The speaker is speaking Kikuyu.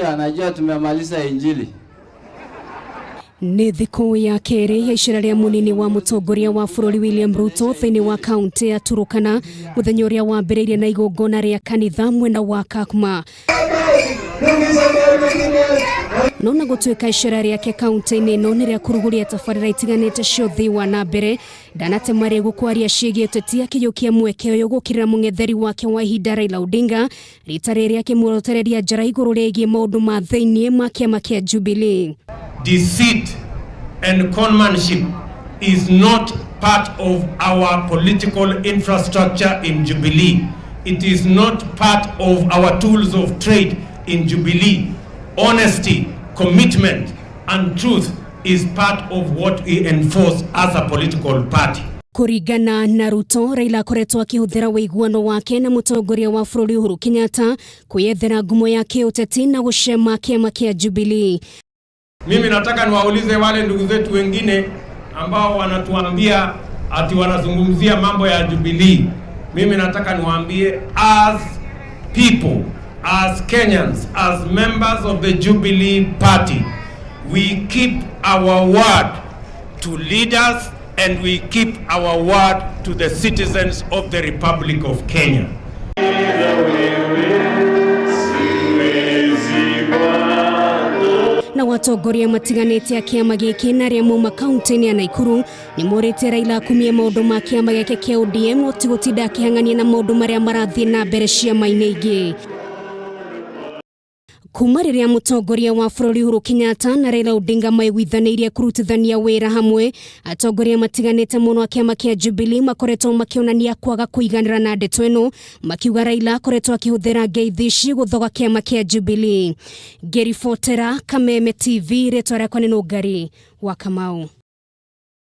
Anajua tumemaliza Injili. Nĩ thikũ ya kerĩ ya icera rĩa mũnini wa mũtongoria wa bũrũri William Ruto thĩinĩ wa kaunti ya Turukana, mũthenya ũrĩa wambĩrĩirie na igongona rĩa kanitha mwena wa Kakuma. No na gũtuĩka icera rĩake kaunti-inĩ ĩno nĩ rĩa kũrugũria tabarĩra itiganĩte cia ũthii wa na mbere, ndanatema rĩgu kwaria ciĩgiĩ ũteti, akĩiyũkia mweke ũyũ gũkĩrĩra mũng'etheri wake wa ihinda Raila Odinga, rita rĩrĩ akĩmuorotereria njara igũrũ rĩgiĩ maũndũ ma thĩinĩ ma kĩama kĩa Jubilee. Deceit and conmanship is not part of our political infrastructure in Jubilee. It is not part of our tools of trade in Jubilee. Honesty, commitment, and truth is part of what we enforce as a political party. Kũringana na Ruto, Raila akoretwo akĩhũthĩra ũiguano wake na mũtongoria wa bũrũri Uhuru Kenyatta kwĩyethera ngumo ya kĩũteti na gũcema kĩama kĩa Jubilee. Mimi nataka niwaulize wale ndugu zetu wengine ambao wanatuambia ati wanazungumzia mambo ya Jubilee. Mimi nataka niwaambie, as people, as Kenyans, as members of the Jubilee Party, we keep our word to leaders and we keep our word to the citizens of the Republic of Kenya. Na watongoria matiganĩte a kĩama gĩkĩ na arĩa mauma kaunti-inĩ ya Naikuru nĩ morĩtie Raila akumie maũndũ ma kĩama gĩake kĩa ODM, ti gũtinda akĩhang'ania na maũndũ marĩa marathiĩ na mbere ciama-inĩ ingĩ. Kuma rĩrĩa mũtongoria wa bũrũri Uhuru Kenyatta na Raila Odinga maiguithanĩirie kũrutithania wĩra hamwe, atongoria matiganĩte mũno a kĩama kĩa Jubilee makoretwo makĩonania kwaga kũiganĩra na ndeto ĩno, makiuga Raila akoretwo akĩhũthĩra ngeithi ici gũthoga kĩama kĩa Jubilee. Ngĩribotera Kameme TV, rĩtwa rĩakwa nĩ Nũngari wa Kamau.